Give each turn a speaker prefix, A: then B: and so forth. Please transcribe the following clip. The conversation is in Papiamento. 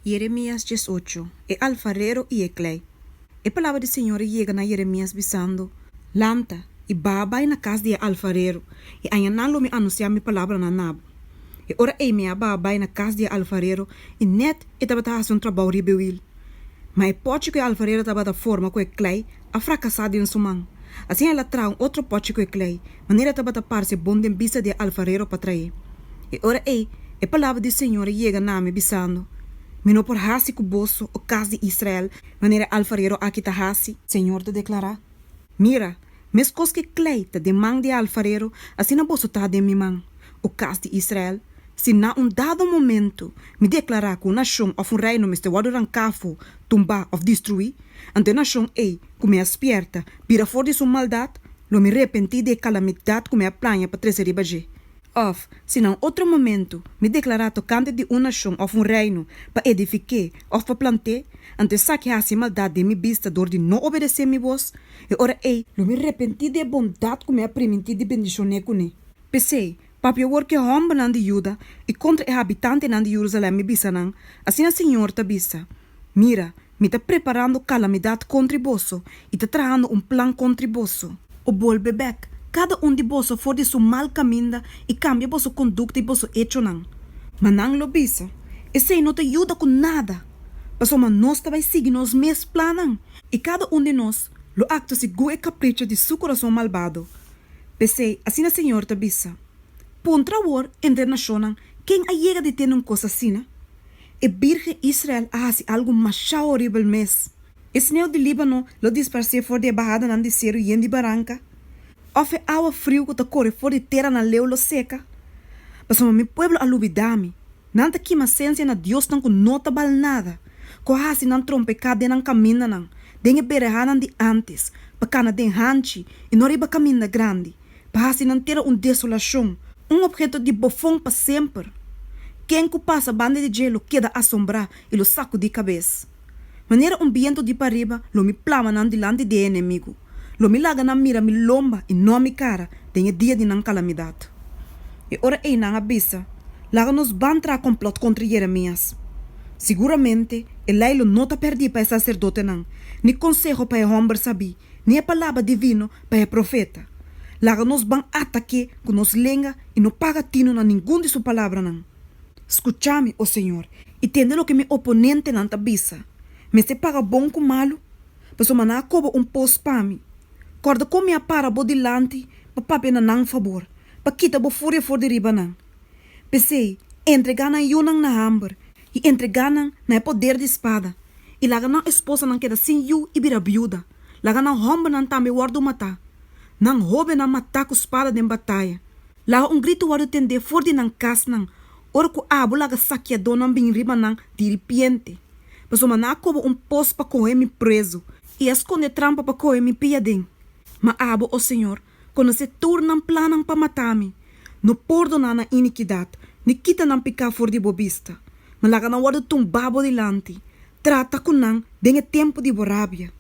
A: Yeremías 18, E alfarero i e klei. E palabra di señor a yega na Yeremías, bisando, Lanta, i baha bai na kas di e alfarero, i ayanan lo mi anunsiá mi palabranan na bo. E ora ei mi a baha bai na kas di e alfarero, i nèt e tabata hasi un trabou riba e wil. Ma e pòchi ku e alfarero tabata forma ku e klei a frakasá den su man. Asina el a traha un otro pòchi ku e klei, manera e tabata parse bon den bista di e alfarero pa trah'é. E ora ei e palabra di señor a yega na mi, bisando, Mi no por hasi ku boso, o kas di Israel, manera e alfarero aki ta hasi? Señor ta deklará. Mira, meskos ku e klei ta den man di e alfarero, asina boso ta den mi man, o kas di Israel. Si na un dado momento mi deklará ku un nashon òf un reino mester wòrdu ranká afó, tumbá òf destruí, anto e nashon ei ku mi a spièrta bira for di su maldat, lo mi repentí di e kalamidat ku mi a plaña pa trese riba dje. Òf, si na un otro momento mi deklará tokante di un nashon òf un reino pa edifik'é òf pa plant'é, anto esaki hasi maldat den mi bista dor di no obedesé mi bos, e ora ei, lo mi repentí di e bondat ku mi a primintí di bendishon'é kuné. P'esei, papia awor ku e hòmbernan di Juda i kontra e habitantenan di Jerusalèm i bisa nan, Asina señor ta bisa, Mira, mi ta preparando kalamidat kontri boso i ta trahando un plan kontri boso. O bolbe bèk, kada un di boso for di su mal kaminda i kambia boso kondukta i boso echonan. Ma nan lo bisa, Esei no ta yuda ku nada, pasobra nos ta bai sigui nos mes plannan i kada un di nos lo aktua segun e kapricho di su kurason malbado. P'esei, asina señor ta bisa, Puntra awor entre e nashonnan ken a yega di tende un kos asina? E bírgen Israel a hasi algu masha horibel mes. E sneu di Líbano lo disparsé for di e bahadanan di seru yen di baranka? Òf e awa friu ku ta kore for di teranan leu lo seka? Pasobra mi pueblo a lubidá mi. Nan ta kima sensia na diosnan ku no ta bal nada, ku a hasi nan trompeká den nan kamindanan, den e berehanan di ántes, pa kana den hanchi i no riba kaminda grandi. pa hasi nan tera un desolashon, un obheto di bofon pa semper. Ken ku pasa banda di dje lo keda asombrá i lo sakudí kabes. Manera un bientu di pariba lo mi plama nan dilanti di e enemigu, lo mi laga nan mira mi lomba i no mi kara den e dia di nan kalamidat. E ora ei nan a bisa, Laga nos ban traha kòmplòt kontra Yeremías. Siguramente e lei lo no ta pèrdí pa e saserdotenan, ni konseho pa e hòmber sabí, ni e palabra divino pa e profeta. Laga nos ban atak'é ku nos lenga i no paga tinu na ningun di su palabranan. Skucha mi, o señor, i tende loke mi oponentenan ta bisa. Mester paga bon ku malu? Pasobra nan a koba un pos pa mi. Kòrda kon mi a para bo dilanti pa papia na nan fabor, pa kita bo furia for di riba nan. P'esei, entregá nan yunan na hamber i entregá nan na e poder di spada, i laga nan esposanan keda sin yu i bira biuda, laga nan hòmbernan tambe wòrdu matá, nan hóbennan matá ku spada den bataya. Laga un gritu wòrdu tendé for di nan kasnan ora ku abo laga sakiadónan bin riba nan diripiente, pasobra nan a koba un pos pa kohe mi prezu i a skonde trampa pa kohe mi pia den. Ma abo, o señor, konosé tur nan plannan pa mata mi. No pordoná nan inikidat, ni kita nan piká for di bo bista, ma laga nan wòrdu tumbá bo dilanti. Trata ku nan den e tempu di bo rabia.